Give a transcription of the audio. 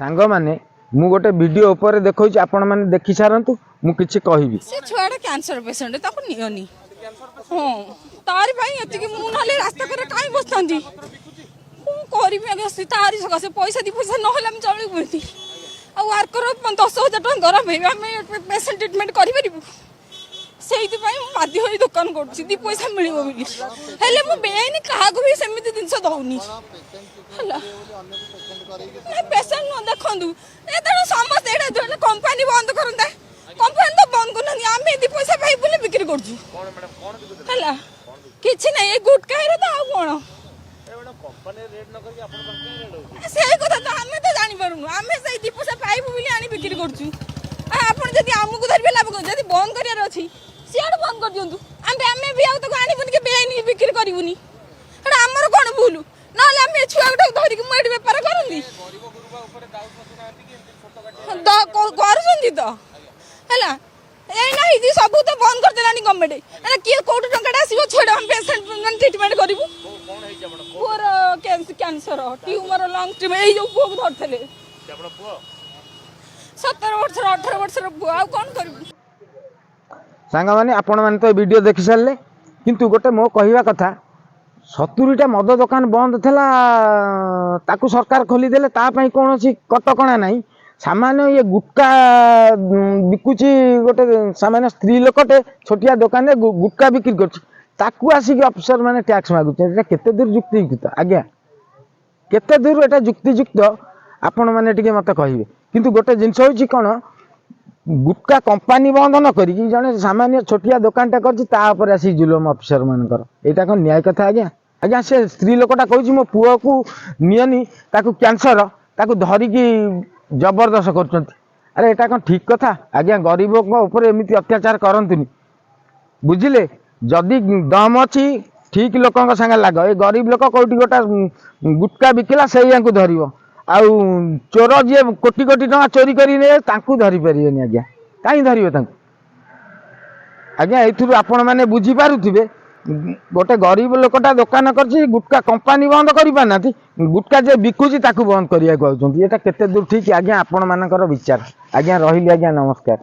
ସାଙ୍ଗମାନେ, ମୁଁ ଗୋଟେ ଭିଡ଼ିଓ ଉପରେ ଦେଖାଉଛି, ଆପଣମାନେ ଦେଖି ସାରନ୍ତୁ, ମୁଁ କିଛି କହିବି। ସେ ଛୁଆଟା କ୍ୟାନ୍ସର ପେସେଣ୍ଟ, ତାକୁ ନିଅନି। ହଁ, ତାରି ପାଇଁ ଏତିକି। ମୁଁ ନହେଲେ ରାସ୍ତା କରେ କାହିଁ ବସିଥାନ୍ତି? କଣ କରିବି ଆଜ୍ଞା? ସେ ତାରି ସକାଶେ ପଇସା, 2 ପଇସା ନହେଲେ ଆମେ ଚଳିବୁ ଏଠି। ଆଉ ୱାର୍କର 10,000 ଟଙ୍କା ଦରମା ପାଇବେ, ଆମେ ପେସେଣ୍ଟ ଟ୍ରିଟମେଣ୍ଟ କରିପାରିବୁ? ସେଇଥିପାଇଁ ମୁଁ ବାଧ୍ୟ ହୋଇ ଦୋକାନ କରୁଛି, 2 ପଇସା ମିଳିବ ବୋଲି। ହେଲେ ମୁଁ ବେଆଇନ କାହାକୁ ବି ସେମିତି ଜିନିଷ ଦଉନି, ହେଲା? ନା, ପେସେଣ୍ଟ ନୁହଁ। ଦେଖନ୍ତୁ, ଏ ତେଣୁ ସମସ୍ତେ ଏଇଟା କମ୍ପାନୀ ବନ୍ଦ କରନ୍ତା। କମ୍ପାନୀ ତ ବନ୍ଦ କରୁନାହାନ୍ତି। ଆମେ 2 ପଇସା ପାଇ ବୋଲି ବିକ୍ରି କରୁଛୁ, ହେଲା? କିଛି ନାହିଁ, ଏଇ ଗୁଟକା ହେରେ ତ, ଆଉ କଣ? ସେଇ କଥା ତ ଆମେ ତ ଜାଣିପାରୁନୁ। ଆମେ ସେଇ 2 ପଇସା ପାଇବୁ ବୋଲି ଆଣି ବିକ୍ରି କରୁଛୁ। ଆଉ ଆପଣ ଯଦି ଆମକୁ ଧରିବେ, ଲାଭ କଣ? ଯଦି ବନ୍ଦ କରିବାର ଅଛି, ସିଆଡ଼ୁ ବନ୍ଦ କରିଦିଅନ୍ତୁ। ଆମେ ବି ଆଉ ତାକୁ ଆଣିବୁନି କି ବେଆଇନ ବିକ୍ରି କରିବୁନି। ସେଟା ଆମର କଣ ଭୁଲ? ନହେଲେ ଆମେ ଏ ଛୁଆ ଗୁଟାକୁ ଧରିକି ମୁଁ ଏଠି ବେପାର କରନ୍ତି? କରୁଛନ୍ତି ତ, ହେଲା? ଏଇନା ହେଇଛି, ସବୁ ତ ବନ୍ଦ କରିଦେଲାଣି ଗଭର୍ଣ୍ଣମେଣ୍ଟ। ଏଇନା କିଏ କୋଉଠୁ ଟଙ୍କାଟା ଆସିବ? ଛୁଆଟା ଆମେ ପେସେଣ୍ଟ ଟ୍ରିଟମେଣ୍ଟ କରିବୁ। ପୁଅର କ୍ୟାନ୍ସର ଟ୍ୟୁମର, ଲଙ୍ଗ ଟ୍ୟୁମର। ଏଇ ଯୋଉ ପୁଅକୁ ଧରିଥିଲେ, 17 ବର୍ଷର, 18 ବର୍ଷର ପୁଅ। ଆଉ କଣ କରିବୁ? ସାଙ୍ଗମାନେ, ଆପଣମାନେ ତ ଏ ଭିଡ଼ିଓ ଦେଖି ସାରିଲେ। କିନ୍ତୁ ଗୋଟେ ମୋ କହିବା କଥା, 70ଟା ମଦ ଦୋକାନ ବନ୍ଦ ଥିଲା, ତାକୁ ସରକାର ଖୋଲିଦେଲେ, ତା ପାଇଁ କୌଣସି କଟକଣା ନାହିଁ। ସାମାନ୍ୟ ଇଏ ଗୁଟକା ବିକୁଛି, ଗୋଟେ ସାମାନ୍ୟ ସ୍ତ୍ରୀ ଲୋକଟେ ଛୋଟିଆ ଦୋକାନରେ ଗୁଟକା ବିକ୍ରି କରୁଛି, ତାକୁ ଆସିକି ଅଫିସର ମାନେ ଟ୍ୟାକ୍ସ ମାଗୁଛନ୍ତି। ଏଇଟା କେତେ ଦୂର ଯୁକ୍ତିଯୁକ୍ତ ଆଜ୍ଞା? କେତେ ଦୂର ଏଇଟା ଯୁକ୍ତିଯୁକ୍ତ, ଆପଣମାନେ ଟିକେ ମୋତେ କହିବେ। କିନ୍ତୁ ଗୋଟେ ଜିନିଷ ହେଉଛି କ'ଣ, ଗୁଟକା କମ୍ପାନୀ ବନ୍ଦ ନ କରିକି ଜଣେ ସାମାନ୍ୟ ଛୋଟିଆ ଦୋକାନଟା କରିଛି, ତା ଉପରେ ଆସିକି ଜୁଲମ ଅଫିସର ମାନଙ୍କର। ଏଇଟା କ'ଣ ନ୍ୟାୟ କଥା ଆଜ୍ଞା? ଆଜ୍ଞା, ସେ ସ୍ତ୍ରୀ ଲୋକଟା କହୁଛି, ମୋ ପୁଅକୁ ନିଅନି, ତାକୁ କ୍ୟାନ୍ସର, ତାକୁ ଧରିକି ଜବରଦସ୍ତ କରୁଛନ୍ତି। ଆରେ, ଏଇଟା କ'ଣ ଠିକ କଥା ଆଜ୍ଞା? ଗରିବଙ୍କ ଉପରେ ଏମିତି ଅତ୍ୟାଚାର କରନ୍ତୁନି, ବୁଝିଲେ? ଯଦି ଦମ ଅଛି, ଠିକ ଲୋକଙ୍କ ସାଙ୍ଗେ ଲାଗ। ଏ ଗରିବ ଲୋକ କୋଉଠି ଗୋଟେ ଗୁଟକା ବିକିଲା, ସେଇଆଙ୍କୁ ଧରିବ। ଆଉ ଚୋର ଯିଏ କୋଟି କୋଟି ଟଙ୍କା ଚୋରି କରି ନିଏ, ତାଙ୍କୁ ଧରି ପାରିବେନି ଆଜ୍ଞା। କାହିଁ ଧରିବେ ତାଙ୍କୁ ଆଜ୍ଞା? ଏଇଥିରୁ ଆପଣମାନେ ବୁଝିପାରୁଥିବେ, ଗୋଟେ ଗରିବ ଲୋକଟା ଦୋକାନ କରିଛି, ଗୁଟକା କମ୍ପାନୀ ବନ୍ଦ କରିପାରୁନାହାନ୍ତି, ଗୁଟକା ଯିଏ ବିକୁଛି ତାକୁ ବନ୍ଦ କରିବାକୁ ଆଉଛନ୍ତି। ଏଇଟା କେତେ ଦୂର ଠିକ ଆଜ୍ଞା? ଆପଣମାନଙ୍କର ବିଚାର ଆଜ୍ଞା। ରହିଲି ଆଜ୍ଞା, ନମସ୍କାର।